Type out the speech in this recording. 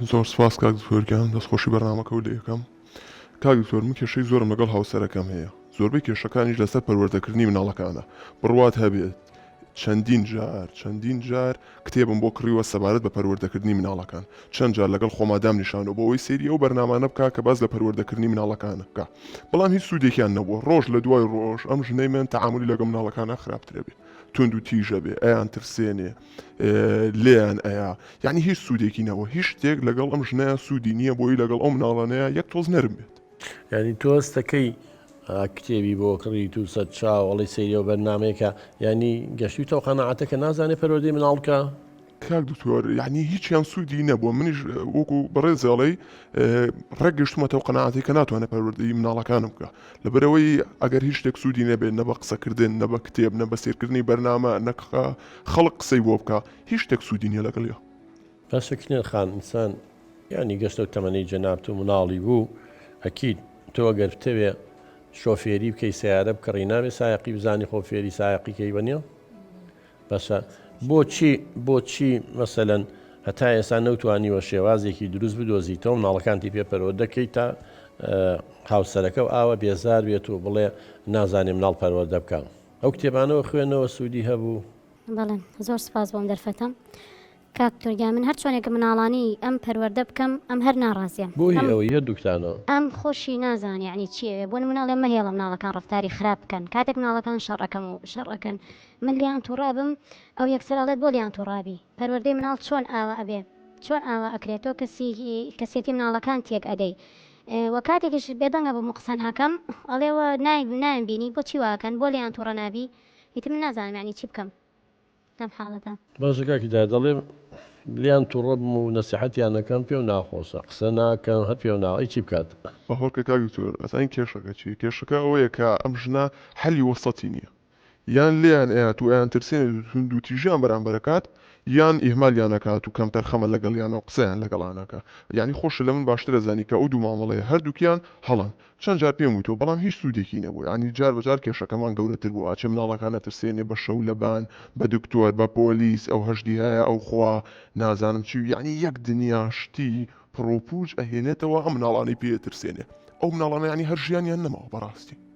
زۆر سپاس کاک دکتۆر گیان دەست خۆشی بەرنامەکەو لێ ئەکەم کاک دکتۆر من کێشەی زۆرم لەگەڵ هاوسەرەکەم هەیە زۆربەی کێشەکانیش لەسەر پەروەردەکردنی مناڵەکانە بڕوات هەبێت چەندین جار چەندین جار کتێبم بۆ کڕیوە سەبارەت بە پەروەردەکردنی مناڵەکان چەند جار لەگەڵ خۆما دامنیشانەوە بۆ ئەوەی سەیری ئەو بەرنامانە بکا کە باس لە پەروەردەکردنی مناڵەکان بکا بەڵام هیچ سوودێکیان نەبووە ڕۆژ لە دوای ڕۆژ ئەم ژنەی من تەعامولی لەگەڵ مناڵەکانا خراپترە بێ توند و تیژە بێ ئەیان ترسێنێ لێیان ئەیا یعنی هیچ سوودێکی نەبووە هیچ شتێک لەگەڵ ئەم ژنەیە سوودی نییە بۆی لەگەڵ ئەو مناڵانەیە یەک تۆز نەرم بێت. یعنی تۆ هەستەکەی کتێبی بۆ کڕیت و سەرچاو ئەڵێی سەیری ئەو بەرنامەیە کە یعنی گەشتویتە ئەو قەناعەتە کە نازانێ پەروەردەی مناڵ بکا؟ کاک دکتۆر یعنی هیچیان سوودی نەبووە منیش وەکو بەڕێز ئەڵێی ڕێک گەشتومەتەوە قەناعەتی کە ناتوانێت پەروەردەی مناڵەکانم بکە لەبەرئەوەی ئەگەر هیچ شتێک سوودی نەبێت نە بە قسەکردن نە بە کتێب نە بە سێرکردنی بەرنامە نە خەڵک قسەی بۆ بکا هیچ شتێک سوودی نییە لەگەڵیا. باشە کنێر خان ئینسان یانی گەشتەو تەمەنەی جەنابت و مناڵی بوو ئەکید تۆ ئەگەر بتەوێ شۆفێری بکەی سەیارە بکڕی نابێ سایەقی بزانی خۆ فێری سایەقی کەی وەنیە؟ بەسە بۆچی بۆچی مەسەلەن هەتا ئێستا نەوتوانیوە شێوازێکی دروست بدۆزیتەوە مناڵەکانتی پێ پەروەردە کەی تا هاوسەرەکە و ئاوە بێزار بێت و بڵێ نازانێ مناڵ پەروەردە بکە ئەو کتێبانەوە خوێنەوە سوودی هەبوو؟ بەڵێ زۆر سپاس بۆم دەرفەتە کاک تورگیان من هەر چۆنێکە مناڵانی ئەم پەروەردە بکەم ئەم هەر ناڕازیە بۆ هی ئەوەی هەردووکتانەوە. ئەم خۆشی نازانێ یەعنی چی ئەوێ بۆ نمونە ئەڵێ مەهێڵە مناڵەکان ڕەفتاری خراپ بکەن کاتێک مناڵەکان شەڕ ئەکەم و شەڕ ئەکەن من لێیان توڕە ئەبم ئەو یەکسەر ئەڵێت بۆ لێیان توڕە ئەبی پەروەردەی مناڵ چۆن ئاوا ئەبێ چۆن ئاوا ئەکرێ تۆ کەسی کەسێتی مناڵەکان تێک ئەدەی وە کاتێکیش بێدەنگ ئەبم و قسە ناکەم ئەڵێ وە نای نایان بینی بۆچی وا ئەکەن بۆ لێیان توڕە نابی ئیتر من نازانم یەعنی چی بکەم لەم حاڵەتە. باشە کاک هیدایەت دەڵێ لێیان توڕە بم و نەسیحەتیان نەکەم پێم ناخۆشە قسە ناکەم هەر پێم نا ئەی چی بکات. باوەڕکە کاک دکتۆر ئەزانی کێشەکە چیە کێشەکە ئەوەیە کە ئەم ژنە حەلی وەسەتی نیە یان لێیان ئەیات و ئەیانترسێنێت و توندوتیژیان بەرامبەر ئەکات یان ئیهمالیان ئەکات و کەمتەرخەمە لەگەڵیانا و قسەیان لەگەڵا ناکا یانی خۆشت لە من باشتر ئەزانی کە ئەو دوو مامەڵەیە هەردووکیان هەڵەن چەند جار پێم وتوە بەڵام هیچ سوودێکی نەبوو یانی جار بە جار کێشەکەمان گەورەتر بوو ئەچێ مناڵەکان ئەترسێنێ بە شەو لە بان بە دکتۆر بە پۆلیس ئەو هەژدیهایە ئەو خوا نازانم چی یانی یەک دنیا شتی پڕوپووچ ئەهێنێتەوە ئەم مناڵانەی پێ ئەترسێنێ ئەو مناڵانە یانی هەر ژیانیان نەماوە بەڕاستی.